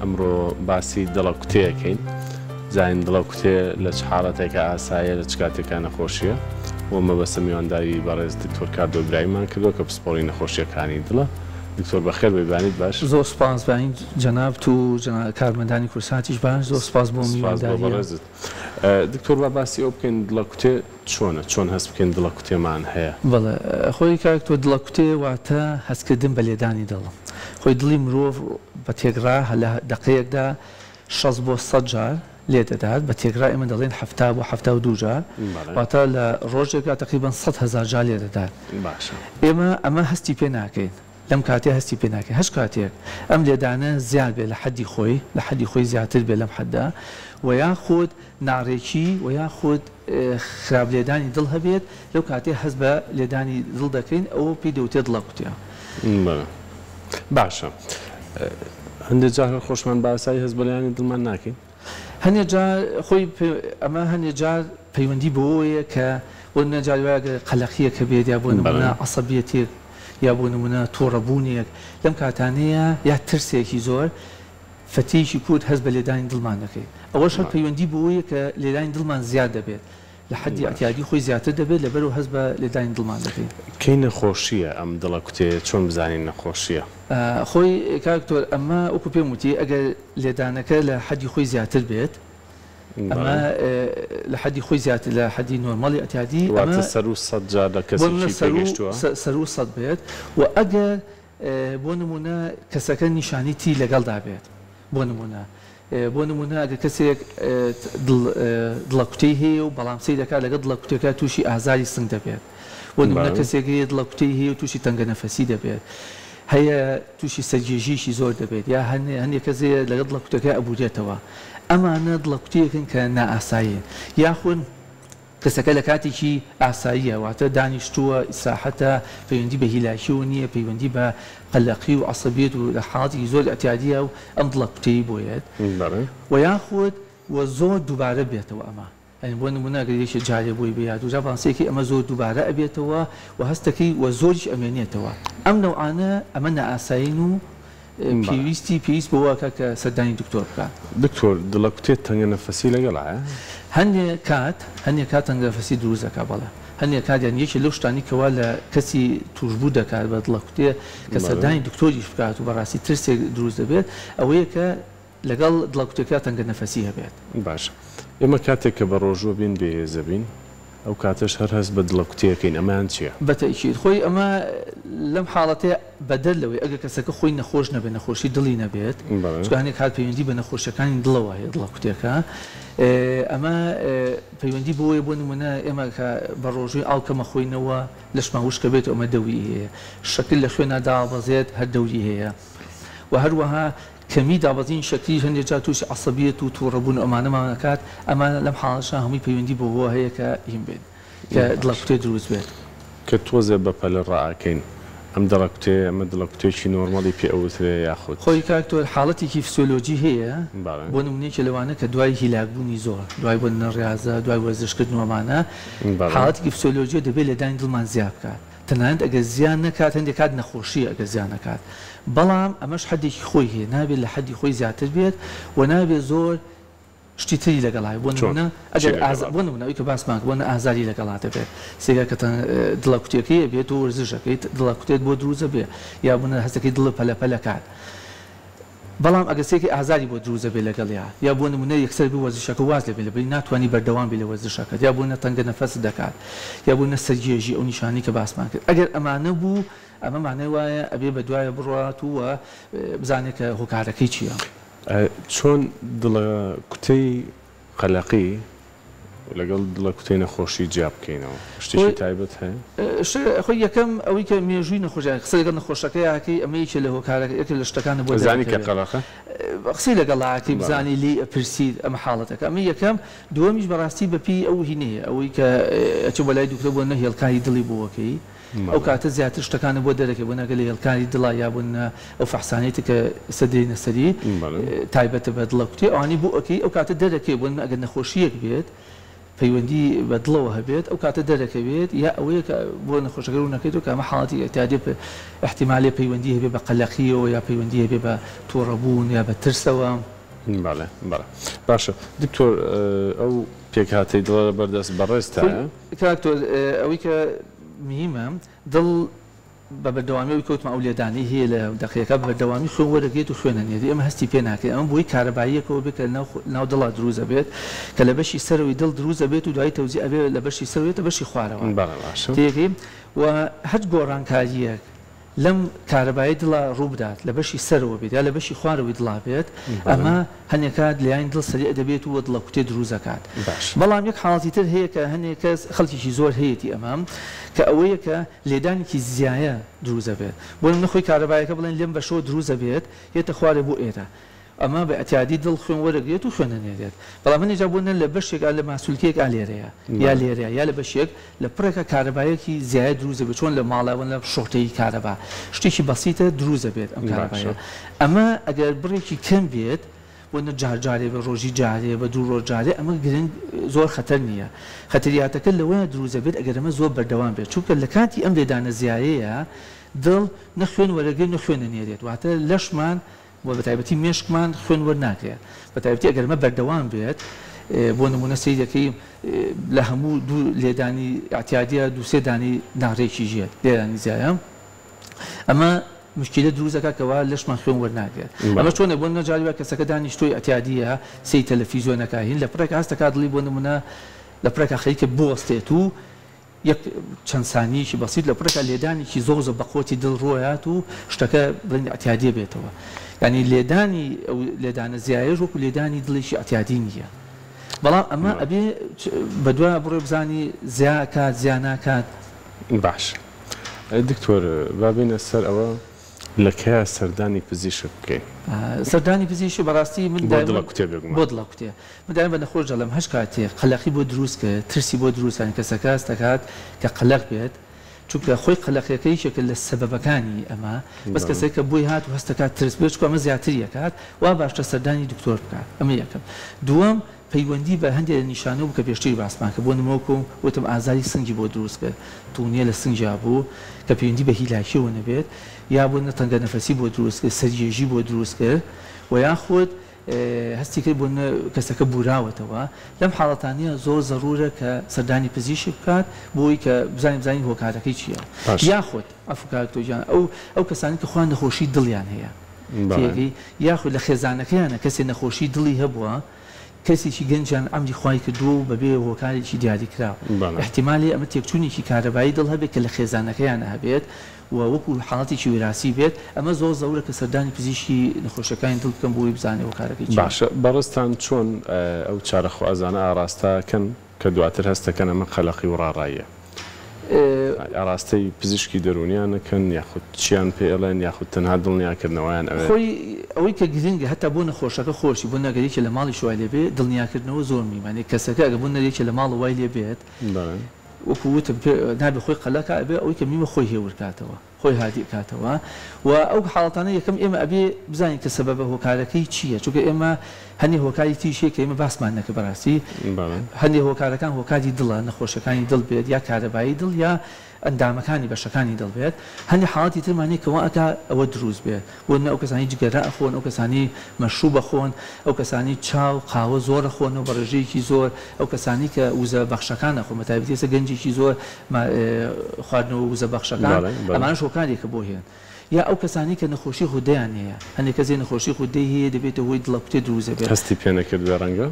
ئەمڕۆ باسی دڵەکوتێ ئەکەین زانین دڵەکوتێ لە چ حاڵەتێکا ئاساییە لە چ کاتێکا نەخۆشیە بۆ مەبەستە میوانداری بەڕێز دکتۆر کاردۆ ئیبراهیممان کردوە کە پسپۆڕی نەخۆشیەکانی دڵە دکتۆر بەخێر بێی بانیت باش. زۆر سوپاس بانی جەنابت و کارمەندانی کوردساتیش باش زۆر سوپاس بۆ سوپاس بۆ میوانداریە. بەڕێزت. دکتۆر با باسی ئەوە بکەین دڵەکوتێ چۆنە؟ چۆن هەست بکەین دڵەکوتێمان هەیە؟ بەڵێ خۆی کاک تۆ دڵەکوتێ واتە هەستکردن بە لێدانی دڵ. خۆی دڵی مرۆڤ بە تێکڕا لە دەقەیەکدا 60 بۆ 100 جار لێ دەدات، بە تێکڕا ئێمە دەڵێین 70 بۆ 72 جار، واتە لە ڕۆژێکدا تەقریبەن 100,000 جار لێ دەدات. باشە. ئێمە ئەمە هەستی پێ ناکەین، لەم کاتەیە هەستی پێ ناکەین. هەچ کاتێک ئەم لێدانە زیاد بێت لە حەدی خۆی، لە حەدی خۆی زیاتر بێت لەم حەدە، و یاخود ناڕێکی و یاخود خراپ لێدانی دڵ هەبێت، لەو کاتەیە هەست بە لێدانی دڵ دەکەین، ئەوە پێی دەوترێت دڵەکوتێ. بەڵێ باشە هەندێک جار هەر خۆشمان بە ئاسایی هەست بە لێدانی دڵمان ناکەین؟ هەندێک جار خۆی ئەمە هەندێک جار پەیوەندی بەوەیە کە بۆ نمونە جاری وایە گەر قەلەقییەک هەبێت یا بۆ نمونە عەسەبیەتێک یا بۆ نمونە توڕەبوونێک لەم کاتانەیە یا ترسێکی زۆر فەتەیەکی کورت هەست بە لێدانی دڵمان دەکەین ئەوەش هەر پەیوەندی بەوەیە کە لێدانی دڵمان زیاد دەبێت لە حەدی ئیعتیادی خۆی زیاتر دەبێت لەبەرئەوە هەست بە لێدانی دڵمان دەکەین. کەی نەخۆشییە ئەم دڵەکوتێیە چۆن بزانین نەخۆشییە؟ خۆی کاک دکتۆر ئەمە وەکو پێم وتی ئەگەر لێدانەکە لە حەدی خۆی زیاتر بێت ئەمە لە حەدی خۆی زیاتر لە حەدی نۆرماڵی ئیعتیادی واتە سەروو 100 جار لە کەسێکی پێگەیشتووە؟ سەروو 100 بێت و ئەگەر بۆ نموونە کەسەکە نیشانی تری لەگەڵدا بێت بۆ نموونە بۆ نموونە ئەگەر کەسێک دڵ دڵەکوتەی هەیە و بەڵام سەیر دەکات لەگەڵ دڵەکوتەکە تووشی ئازاری سنگ دەبێت بۆ نموونە کەسێک هەیە دڵەکوتەی هەیە و تووشی تەنگەنەفەسی دەبێت هەیە تووشی سەرگێژیی زۆر دەبێت یا هەندێک کەس هەیە لەگەڵ دڵەکوتەکە ئەبورێتەوە ئەمانە دڵەکوتەیەکن کە نائاسایین یاخود کەسەکە لە کاتێکی ئاساییە واتە دانیشتووە، ئیسراحەتە، پەیوەندی بە هیلاکیەوە نییە، پەیوەندی بە قەلەقی و عەسەبیەت و لە حاڵەتێکی زۆر ئیعتیادیە و ئەم دڵە کوتەی بۆ یەت و یاخود و زۆر دووبارە بێتەوە ئەمە یانی بۆ نموونە گەر یەکێ جارێ بۆی بێ یا دووجار بەڵام سەیرکەی ئەمە زۆر دووبارە ئەبێتەوە و هەستەکەی و زۆریش ئەمێنێتەوە ئەم نەوعانە ئەمە نائاسایین و پێویستی پێویست بەوە ئەکات کە سەردانی دکتۆر بکات. دکتۆر دڵەکوتێ تەنگەنەفەسی لەگەڵایە؟ هەندێ کات هەندێ کات تەنگەنەفەسی دروست دەکات بەڵێ هەندێ کات یان یەکێ لەو شتانەی کەوا لە کەسی توشبوو دەکات بە دڵەکوتێ کە سەردانی دکتۆریش بکات و بەڕاستی ترسێک دروست دەبێت ئەوەیە کە لەگەڵ دڵەکوتێکە تەنگەنەفەسی هەبێت. باشە ئێمە کاتێک کە بەڕۆژووە بین بێهێزە بین ئەو کاتەش هەر هەست بە دڵەکوتێ ئەکەین ئەمەیان چیە؟ بە تەئکید خۆی ئەمە لەم حاڵەتەیە بەدەر لەوەی ئەگەر کەسەکە خۆی نەخۆش نەبێت نەخۆشی دڵی نەبێت چونکە هەندێک کات پەیوەندی بە نەخۆشیەکانی دڵەوە هەیە دڵەکوتێکە ئەمە پەیوەندی بەوەیە بۆ نمونە ئێمە کە بە ڕۆژووی ئاو کەمە خۆینەوە لەشمان وشکە بێت ئەمە دەوری هەیە شەکر لە خوێنا دابەزێت هەر دەوری هەیە و هەروەها کەمی دابەزینی شەکریش هەندێک جار تووشی عەسەبیەت و تووڕەبوون و ئەمانەمان ئەکات، ئەمانە لەم حاڵەتەشا هەمووی پەیوەندی بەوەوە هەیە کە هین بێت کە دڵەکوتێ دروست بێت. کە تۆزێ بە پەلە ڕائەکەین ئەم دڵەکوتێیە ئەمە دڵەکوتێکی نۆرمەڵی پێ ئەوترێ یاخود؟ خۆی کاک تۆر حاڵەتێکی فسیۆلۆجی هەیە بۆ نمونە یەکێ لەوانە کە دوای هیلاکبوونی زۆر دوای بۆ نمونە ڕیازە دوای وەرزشکردن و ئەمانە حاڵەتێکی فسیۆلۆجیە دەبێت لێدانی دڵمان زیاد بکات تەنانەت ئەگەر زیان نەکات هەندێک کات نەخۆشییە ئەگەر زیان نەکات بەڵام ئەمەش حەدێکی خۆی هەیە نابێت لە حەدی خۆی زیاتر بێت و نابێت زۆر شتی تری لەگەڵا بێت بۆ نمونە ئەگەر بۆ نمونە ئەوی کە باسمان کرد بۆ نمونە ئازاری لەگەڵا دەبێت سێگا کە دڵەکوتێکەی ئەبێت تۆ وەرزش ئەکەیت دڵەکوتێت بۆ دروست ئەبێت یا بۆ نمونە هەستەکەی دڵت پەلە پەلە کات بەڵام ئەگەر سێکی ئازاری بۆ دروست دەبێت لەگەڵیا یا بۆ نمونە یەکسەر بێ وەرزشەکە واز لێ بێنێ لەبەری ناتوانی بەردەوام بی لە وەرزشەکەت یا بۆ نە تەنگە نەفەست دەکات یا بۆ نە سەرگێژی ئەو نیشانەی کە باسمان کرد ئەگەر ئەمانە بوو ئەمە مانای وایە ئەبێ بە دوایە بڕوات و بزانێت کە هۆکارەکەی چیە. چۆن دڵە کوتەی قەلەقی لەگەڵ دڵەکوتەی نەخۆشی جیا بکەینەوە؟ شتێکی تایبەت هەیە؟ خۆی یەکەم ئەوەی کە مێژووی نەخۆشی قسە لەگەڵ نەخۆشەکەیا ئەکەی ئەمە یەکێ لە هۆکارە یەکێ لە شتەکانە بۆ ئەزانی کە دەرەکەوێت قەلەقە؟ قسەی لەگەڵا ئەکەی بزانی لێی ئەپرسیت ئەمە حاڵەتەکە ئەمە یەکەم دووەمیش بەڕاستی بەپێی ئەو هینەیە ئەوەی کە ئەچێ بۆ لای دکتۆر بۆ نە هێڵکاری دڵی بۆ ئەکەی ئەو کاتە زیاتر شتەکانت بۆ دەرەکەوێت بۆ ناگە لە هێڵکاری دڵا یا بۆ نە ئەو فەحسانەی تر کە ئێستا دێینە سەری تایبەتە بە دڵەکوتێ ئەوانەی بۆ ئەکەی ئەو کاتە دەرەکەوێت بۆ نمونە ئەگەر نەخۆشییەک بێت. پەیوەندی بە دڵەوە هەبێت ئەو کاتە دەرەکەوێت یا ئەوەیە کە بۆ نەخۆشەکە ڕوون نەکەیتەوە کە ئەمە حاڵەتی ئیعتیادیە ئیحتیمالێ پەیوەندی هەبێ بە قەلەقیەوە یا پەیوەندی هەبێ بە توڕەبوون یا بە ترسەوە. بەڵێ بەڵێ باشە دکتۆر ئەو پێکهاتەی دڵە لە بەردەست خۆی بەڕێزتایە؟ کاک تۆ ئەوەی کە مهیمە دڵ بە بەردەوامی ئەوی کەوتمە ئەو لێدانەی هەیە لە دەقیەکە بە بەردەوامی خوێن وەرەگرێت و خوێن ئەنێرێ ئێمە هەستی پێ ناکەین ئەمە بۆی کارەباییەکەوە بێت کە لەناو ناو دڵا دروست ئەبێت کە لە بەشی سەرەوەی دڵ دروست ئەبێت و دوایی تەوزیع ئەبێ لە بەشی سەرەوە یەتە بەشی خوارەوە بەڵێ باشە. تێگەی و هەر گۆڕانکارییەک لەم کارەبایەی دڵا ڕووبدات لە بەشی سەرەوە بێت یا لە بەشی خوارەوەی دڵا بێت ئەمە هەنێ کات لێیانی دڵ سەریع دەبێت و دڵەکوتێ دروست دەکات بەڵام یەک حاڵەتی تر هەیە کە هەنێ کەس خەڵکێکی زۆر هەیەتی ئەمە کە ئەوەیە کە لێدانێکی زیایە دروست دەبێت بۆ نمونە خۆی کارەبایەکە بڵێن لەم بەشەوە دروست دەبێت یەتە خوارێ بۆ ئێرە ئەمە بە ئیعتیادی دڵ خوێن وەرەگرێت و خوێن ئەنێرێت بەڵام هەنێ جار بۆ نە لە بەشێک ئا لە ماسولکەیەک ئا لێرەیە یا لێرەیە یا لە بەشێک لە پڕێکا کارەبایەکی زیایە دروست دەبێت چۆن لە ماڵا وەنە شۆرتەی کارەبا شتێکی بەسیتە دروست دەبێت ئەم کارەبایە ئەمە ئەگەر بڕێکی کەم بێت بۆ نە جار جارێ بە ڕۆژی جارێ بە دوو ڕۆژ جارێ ئەمە گرنگ زۆر خەتەر نییە خەتەریاتەکە لەوەیە دروست دەبێت ئەگەر ئەمە زۆر بەردەوام بێت چونکە لە کاتی ئەم لێدانە زیایەیە دڵ نە خوێن وەرەگرێت نە خوێن ئەنێرێت واتە لەشمان و بەتایبەتی مێشکمان خوێن وەرناگرێت بەتایبەتی ئەگەر ئەمە بەردەوام بێت بۆ نمونە سەیرەکەی لە هەموو دوو لێدانی ئیعتیادیە دوو سێ دانی ناڕێکی ژێت لێدانی زیایە ئەمە مشکیلە دروست دەکات کەوا لەشمان خوێن وەرناگرێت ئەمە چۆنە بۆ نمونە جاری وا کەسەکە دانیشتووی ئیعتیادیە سەیری تەلەفیزیۆنەکە هین لە پڕێک هەست دەکات دڵی بۆ نمونە لە پڕێکا خەریکە بوەستێت و یەک چەند سانیەیەکی بەسیت لە پڕێکا لێدانێکی زۆر زۆر بەقوەتی دڵ ڕۆیات و شتەکە بڵێن ئیعتیادیە بێتەوە یانی لێدانی ئەو لێدانە زیایەش وەکو لێدانی دڵێکی ئیعتیادی نییە بەڵام ئەمە ئەبێ بەدوا بڕۆی بزانی زیا ئەکات زیا ناکات. باش دکتۆر با بێینە سەر ئەوە لە کەیا سەردانی پزیشک بکەین؟ سەردانی پزیشک بەڕاستی من بۆ دڵە کوتێ بێگومان. بۆ دڵە کوتێ من دایم بە نەخۆش دەڵێم هەچ کاتێ قەلەقی بۆ دروست کرد ترسی بۆ دروست یانی کەسەکە هەست دەکات کە قەلەق بێت چونکە خۆی قەلەقیەکە یەکێکە لە سەبەبەکانی ئەمە بەس کەسێک کە بۆی هات و هەست دەکات ترس بێت چونکە ئەمە زیاتری ئەکات وا باشترە سەردانی دکتۆر بکات ئەمە یەکەم دووەم پەیوەندی بە هەندێ لە نیشانەوە بوو کە پێشتریش باسمان کرد بۆ نموونە وەکو وتم ئازاری سنگی بۆ دروست کرد توونیە لە سنگیا بوو کە پەیوەندی بە هیلاکیەوە نەبێت یا بۆ نموونە تەنگە نەفەسی بۆ دروست کرد سەرگێژی بۆ دروست کرد و یاخود هەستی کرد بۆ نمونە کەسەکە بوراوەتەوە لەم حاڵەتانە زۆر زەرورە کە سەردانی پزیشک بکات بۆ ئەوەی کە بزانین بزانین هۆکارەکەی چیە یاخود عەفو کاک تۆ گیان ئەو ئەو کەسانەی کە خۆیان نەخۆشی دڵیان هەیە تێگەی یاخود لە خێزانەکەیانە کەسێ نەخۆشی دڵی هەبووە کەسێکی گەنجیان عەمری خوای کردووە و بەبێ هۆکارێکی دیاریکراو ئیحتیمالێ ئەمە تێکچوونێکی کارەبایی دڵ هەبێت کە لە خێزانەکەیانە هەبێت و وەکو حاڵەتێکی ویراسی بێت، ئەمە زۆر زەرورە کە سەردانی پزیشکی نەخۆشیەکانی دڵ بکەن بۆ ئەوەی بزانێت هۆکارەکەی چیە. باشە بەڕێزتان چۆن ئەو چارەخوازانە ئاڕاستە ئەکەن کە دواتر هەست دەکەن ئەمە قەلەقی و ڕاڕاییە؟ ئاڕاستەی پزیشکی دەروونیان ئەکەن یاخود چیان پێ ئەڵێن یاخود تەنها دڵنیاکردنەوەیان ئەوێ؟ خۆی ئەوەی کە گرنگە هەتا بۆ نەخۆشەکە خۆشی بۆ نەگەر یەکێ لە ماڵیش وای لێ بێ دڵنیاکردنەوە زۆر مهیمە یانی کەسەکە ئەگەر بۆ نە یەکێ لە ماڵ وای لێ بێت وەکو وتم پێ نابێ خۆی قەلەق کا ئەبێ ئەوەی کە میمە خۆی هێور کاتەوە خۆی هادیء کاتەوە و ئەو حاڵەتانە یەکەم ئێمە ئەبێ بزانین کە سەبەبە هۆکارەکەی چییە چونکە ئێمە هەنێ هۆکاری تریش هەیە کە ئێمە باسمان نەکرد بەڕاستی هەندێ هۆکارەکان هۆکاری دڵە نەخۆشیەکانی دڵ بێت یا کارەبایی دڵ یا ئەندامەکانی بەشەکانی دڵ بێت هەندێ حاڵەتی ترمان هەیە کە وا ئەکا ئەوە دروست بێت بۆ نمونە ئەو کەسانەی جگەرە ئەخۆن ئەو کەسانەی مەشروب ئەخۆن ئەو کەسانەی چا و قاوە زۆر ئەخۆنەوە بە ڕێژەیەکی زۆر ئەو کەسانەی کە وزە بەخشەکان ئەخۆن بە تایبەتی ئێستا گەنجێکی زۆر خواردنەوە وزە بەخشەکان ئەمانەش هۆکارێکە بۆ هێن یا ئەو کەسانەی کە نەخۆشی غودەیان هەیە هەندێک کەس هەیە نەخۆشی غودەی هەیە دەبێتە هۆی دڵەکوتێ دروست دەبێت. هەستی پێ نەکردبێ ڕەنگە.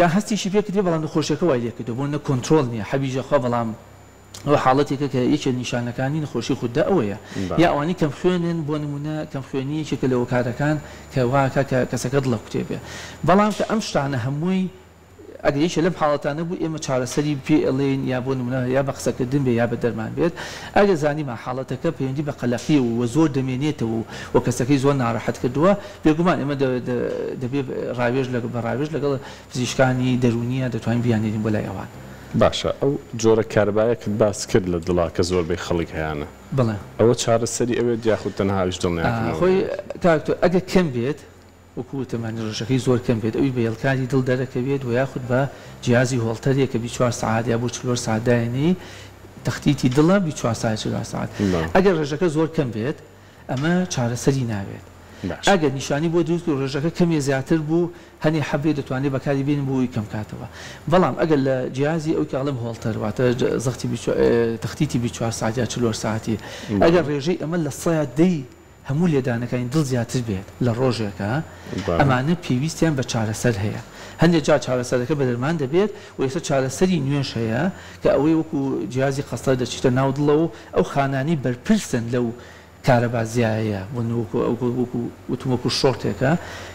یا هەستیشی پێ کردبێ بەڵام نەخۆشیەکە وای لێ کردوە بۆ نمونە کۆنترۆڵ نیە حەبیش ئەخوا بەڵام ئەوە حاڵەتێکە کە یەکێ لە نیشانەکانی نەخۆشی غودە ئەوەیە یا ئەوانەی کەمخوێنن بۆ نمونە کەمخوێنی یەکێکە لە هۆکارەکان کە واکا کە کەسەکە دڵەکوتێ بێ بەڵام کە ئەم شتانە هەمووی ئەگەر یەکێ لەم حاڵەتانە بوو ئێمە چارەسەری پێ ئەڵێین یا بۆ نمونە یا بە قسەکردن بێ یا بە دەرمان بێت ئەگەر زانیمان حاڵەتەکە پەیوەندی بە قەلەقیەوە و زۆر دەمێنێتەوە و کەسەکەی زۆر ناڕەحەت کردووە بێگومان ئێمە دەبێ ڕاوێژ بە ڕاوێژ لەگەڵ پزیشکانی دەروونیە دەتوانین بیاننێرین بۆ لای ئەوان. باشە ئەو جۆرە کارەبایە کت باست کرد لە دڵا کە زۆربەی خەڵک هەیانە بەڵێ. ئەوە چارەسەری ئەوێت یاخود تەنها ئەویش دڵنیاکردنەوە خۆی دەبێت؟ کاک دکتۆر ئەگەر کەم بێت. وەکو وتم یانی ڕێژەکەی زۆر کەم بێت ئەوی بە هێڵکاری دڵ دەرەکەوێت و یاخود بە جیازی هۆڵتەرێک کە 24 سەعات یا بۆ 44 سەعات داینێی تەختیتی دڵە 24 سەعات 44 سەعات. ئەگەر ڕێژەکە زۆر کەم بێت ئەمە چارەسەری ناوێت. ئەگەر نیشانی بۆ دروست بوو ڕێژەکە کەمێ زیاتر بوو هەنێ حەبێ دەتوانێت بەکاری بێنن بۆ ئەوی کەم کاتەوە. بەڵام ئەگەر لە جیازی ئەو کە ئەڵێم هۆڵتەر واتە زەختی تەختیتی 24 سەعات یا 44 سەعاتی ئەگەر ڕێژەی ئەمە لە سەیا دەی هەموو لێدانەکانی دڵ زیاتر بێت لە ڕۆژێکا، ئەمانە پێویستیان بە چارەسەر هەیە. هەندێک جار چارەسەرەکە بە دەرمان دەبێت و ئێستا چارەسەری نوێش هەیە کە ئەوەی وەکو جیازی قەستەر دەچیتە ناو دڵەوە و ئەو خانانەی بەرپرسن لەو کارەبا زیایەیە بۆ وەکو وتم وەکو شۆرتێکە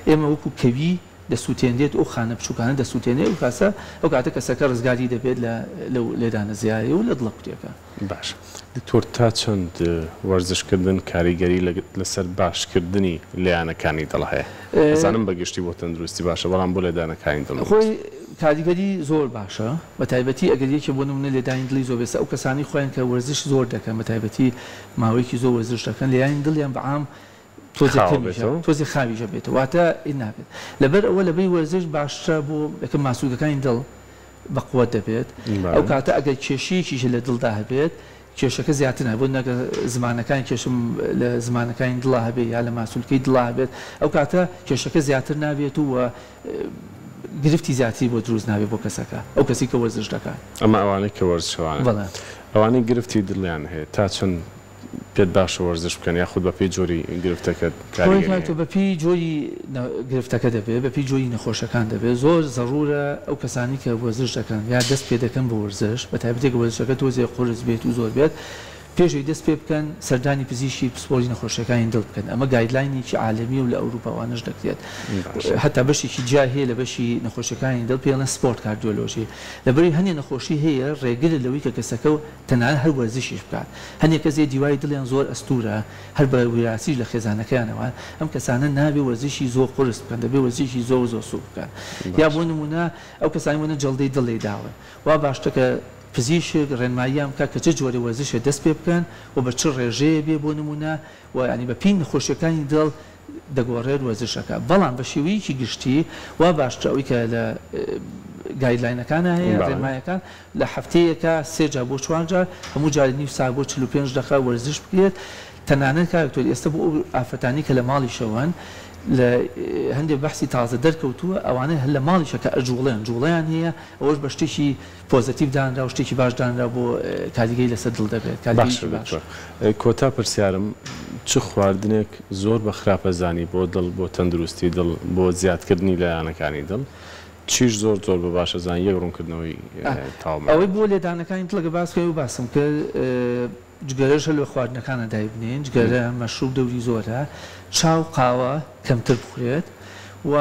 ئێمە وەکو کەوی دەسوتێنرێت و ئەو خانە بچوکانە دەسوتێنێت و کاسە ئەو کاتە کەسەکە ڕزگاری دەبێت لە لەو لێدانە زیایەی و لە دڵە کوتێکە. باشە دکتۆر تا چەند وەرزش کردن کاریگەری لەسەر باشکردنی لێانەکانی دڵ هەیە؟ ئەزانم بە گشتی بۆ تەندروستی باشە بەڵام بۆ لێدانەکانی دڵ خۆی کاریگەری زۆر باشە بە تایبەتی ئەگەر یەکێ بۆ نمونە لێدانی دڵی زۆر بێت ئەو کەسانەی خۆیان کە وەرزش زۆر دەکەن بە تایبەتی ماوەیەکی زۆر وەرزش دەکەن لێیانی دڵیان بە عام تۆزێ کەمیشە تۆزێ خاویشە بێتەوە واتە نابێت لەبەر ئەوە لەبەی وەرزش باشترە بۆ یەکەم ماسولکەکانی دڵ بەقوەت دەبێت ئەو کاتە ئەگەر کێشەیەکیش لە دڵدا هەبێت کێشەکە زیاتر نابێت بۆ نەگە زمانەکانی کێشم لە زمانەکانی دڵا هەبێت یا لە ماسولکەی دڵا هەبێت ئەو کاتە کێشەکە زیاتر نابێت و گرفتی زیاتری بۆ دروست نابێت بۆ کەسەکە ئەو کەسی کە وەرزش دەکات. ئەمە ئەوانەی کە وەرزشەوانن. بەڵێ. ئەوانەی گرفتی دڵیان هەیە تا چەند پێت باشە وەرزش بکەن یاخود بەپێی جۆری گرفتەکە کاریگەری هەیە؟ بەپێی جۆری گرفتەکە دەبێت، بەپێی جۆری نەخۆشەکان دەبێت، زۆر زەڕوورە ئەو کەسانەی کە وەرزش دەکەن یا دەست پێ دەکەن بە وەرزش، بەتایبەتی گەر وەرزشەکە تۆزێ قورس بێت و زۆر بێت، پێش ئەوەی دەست پێ بکەن سەردانی پزیشکی پسپۆری نەخۆشیەکانی دڵ بکەن، ئەمە guideline ێکی عالەمیە و لە ئەوروپا وانەش دەکرێت، هەتا بەشێکی جیا هەیە لە بەشی نەخۆشیەکانی دڵ پێی ئەڵێن sport cardiology، لەبەرئەوەی هەنێ نەخۆشی هەیە ڕێگرە لەوەی کە کەسەکە تەنانەت هەر وەرزشیش بکات. هەندێک کەس هەیە دیواری دڵیان زۆر ئەستوورە، هەر بە ویراسیش لە خێزانەکەیانەوە، ئەم کەسانە نابێ وەرزشی زۆر قورس بکەن، دەبێ وەرزشی زۆر زۆر سووک بکەن. یا بۆ نموونە ئەو کەسانەی بۆ نموونە جەڵدەی دڵ لێی داون، وا باشترە کە پزیشک ڕێنماییان بکات کە چ جۆرە وەرزشێ دەست پێ بکەن و بە چ ڕێژەیە بێ بۆ نموونە و یانی بە پێی نەخۆشیەکانی دڵ دەگۆڕێت وەرزشەکە بەڵام بە شێوەیەکی گشتی وا باشترە ئەوەی کە لە guideline ەکانا هەیە ڕێنمایەکان لە هەفتەیەکا سێ جار بۆ چوار جار هەموو جارێک نیو ساعت بۆ 45 دەقە وەرزش بکرێت تەنانەت کاک دکتۆر ئێستا بۆ ئەو ئافرەتانی کە لە ماڵیشەوەن لە هەندێک بەحسی تازە دەرکەوتووە ئەوانە هەر لە ماڵیشە کە ئەجوڵێن جوڵەیان هەیە ئەوەش بە شتێکی positive دانرا و شتێکی باش دانرا بۆ کاریگەری لەسەر دڵ دەبێت باشە کاریگەریی باش. دکتۆر کۆتا پرسیارم چ خواردنێک زۆر بە خراپە زانی بۆ دڵ بۆ تەندروستی دڵ بۆ زیادکردنی لایانەکانی دڵ چیش زۆر زۆر بە باشە زانی یەک ڕوونکردنەوەی تەواومان ئەوەی بۆ لێدانەکانی دڵ ئەگەر باس بکەین ئەوەی باسم کرد جگەرەش هەر لە خواردنەکانا دایبنێین جگەرە مەشروب دەوری زۆرە چا و قاوە کەمتر بخورێت و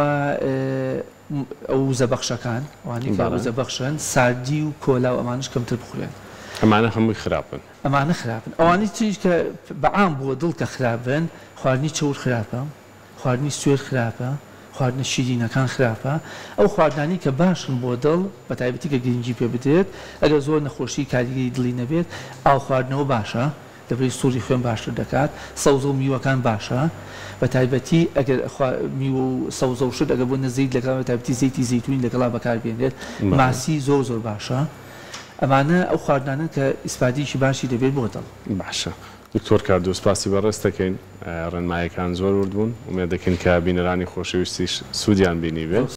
ئەو وزە بەخشەکان ئەوانەی کە وزە بەخشن ساردی و کۆلا و ئەمانەش کەمتر بخورێن. ئەمانە هەمووی خراپن. ئەمانە خراپن. ئەوانەی تریش کە بە عام بۆ دڵ کە خراپن، خواردنی چەور خراپە، خواردنی سوێر خراپە، خواردنە شیرینەکان خراپە. ئەو خواردنانەی کە باشن بۆ دڵ، بە تایبەتی کە گرنگی پێ بدرێت، ئەگەر زۆر نەخۆشی کاریگەری دڵی نەبێت، ئاو خواردنەوە باشە، لەبری سوڕی خوێن باشتر دەکات، سەوزە و میوەکان باشە بەتایبەتی ئەگەر میوە و سەوزە و شت ئەگەر بۆ نە زەیت لەگەڵ بەتایبەتی زەیتی زەیتونی لەگەڵا بەکاربێنرێت، ماسی زۆر زۆر باشە، ئەمانە ئەو خواردنانەن کە ئیسفادەیەکی باشی دەبێت بۆ دڵ. باشە دکتۆر کاردۆ سپاسی بەڕێزت دەکەین، ڕێنمایەکان زۆر ورد بوون، ئومێد دەکەین کە بینەرانی خۆشەویستیش سوودیان بینیبێت.